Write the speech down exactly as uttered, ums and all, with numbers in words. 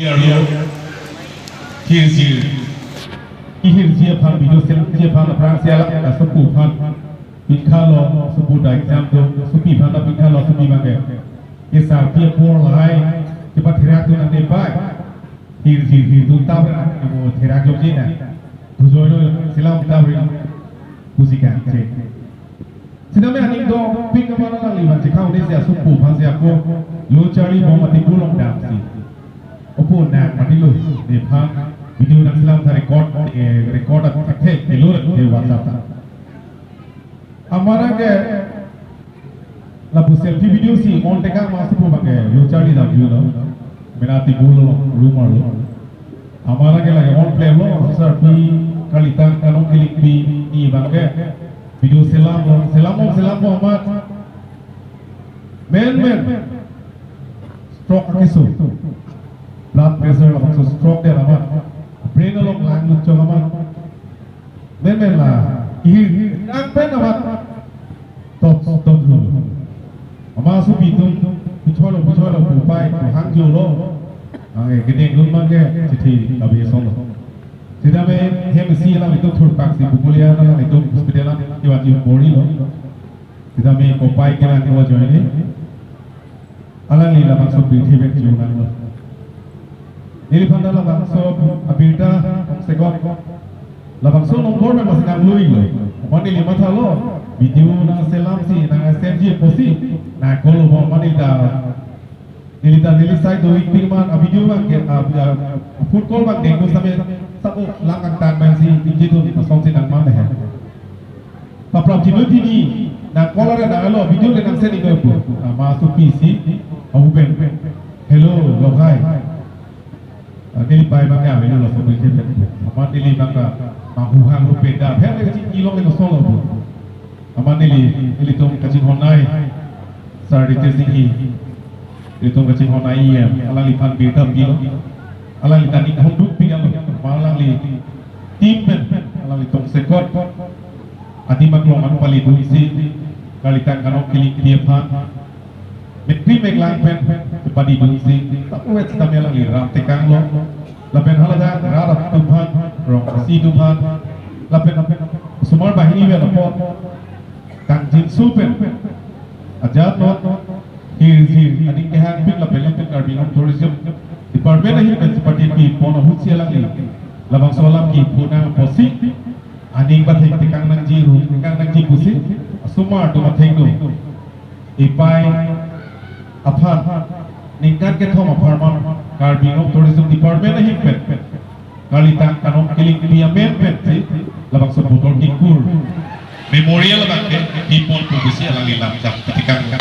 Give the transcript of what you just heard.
Hirjir, hirjir, ihirjir aphan, video selamji aphan aphrangsi alam asopo aphan pinkha lo, asopo ta exam do, asopi aphan ta pinkha lo, asopi abangke. Kesar pi apor lahai, chepatherak dun nang de pai. Hirjir hirdun ta ber nang, amo therak jokji nang. Bujoi lo, selam ta ber nang. Pusi kangche. Sitame aning dopik amat alangli abang chekhaudesi asopo aphansi ako lo charlibom atibu along damsi. Opo nang mati lo, nephan video nangselam ta record, eh, record athek thek kelo de WhatsApp ta. Amat abangke lapu selfie video si on tekang ma asopo abangke lo charli damjulo. Mena atibu along room arlo. Amat abangke lake on play lo, sarpi Karlitang Kanong Kilingpi ni abangke video selam lo, selam lo, selam lo amat. Men men. Stroke keso. Blood pressure labangso stroke de amat. Brain along langlut chok amat. Men men la. Ihir nang pen amat. Top, top dulu. Ama asopi atum, pucholo, pucholo, pupai, hangjo lo. Ang, eh, kedeng dun abangke, chithi, kabe song lo. Sitame, hem si alanglitum thurpak si pupulia, alanglitum hospital an, kiwa ji mori lo. Sitame, kopai kelang ko joine. Alangli labangso pirthe pen jiu nang lo. Neliphan ta labangso abirta sekot labangso nombor pen masi nang lui lo. Amat neli mathalo, video nangselamsi nang S M G pusi nang call lo, amat neli ta, neli ta neli side do ik pirman a video abangke, a, a, phone call abangke ko same sabo lang angtan abangsi ikidun asong si nang man he. Paprap chino tini, nang call ra nang alo, video le nang send ikoi pu. Ama asopi si, ahu pen. Hello, logai. Ah, neli pai abangke avelo laso pen pen. Amat neli abangke, mahu hang rupe da. Pher le kaching ilong le solo pu. Amat neli, nelitum kachinghon nei. Sar Ritesh Enghi. Nelitum kachinghon nei, ya. Alangliphan birta pilo. Alangli ta ning honduk pi alo. Ma alangli team pen, alangli tongsekot, adim aklong an pali dunsi, Karlitang Kanong Kilingpi aphan, metri meklang pen, padi dunsi, tapu wet sitame alangli ram tekang lo, lapen haladak rat atum aphan, rong asi atum aphan, lapen, lapen, osomar banghini pen apot, kangjinso pen, ajat non, hirjir, aning kehangpik lapen lapen Karbi Anglong Tourism Department ahin pen seperti pi pon ahut si alangli. Labangso alam kipu nang pusi, aning bathek tekang nangji ru, tekang nangji pusi, asomar atum athengno. Ipai aphan, ningkan kethom apharman, Karbi Anglong Tourism Department ahin pen. Karlitang Kanong Kilingpi amen pensi, labangso botol kikur. Memorial abangke, pi pon pu pusi alangli lam jam ketikang.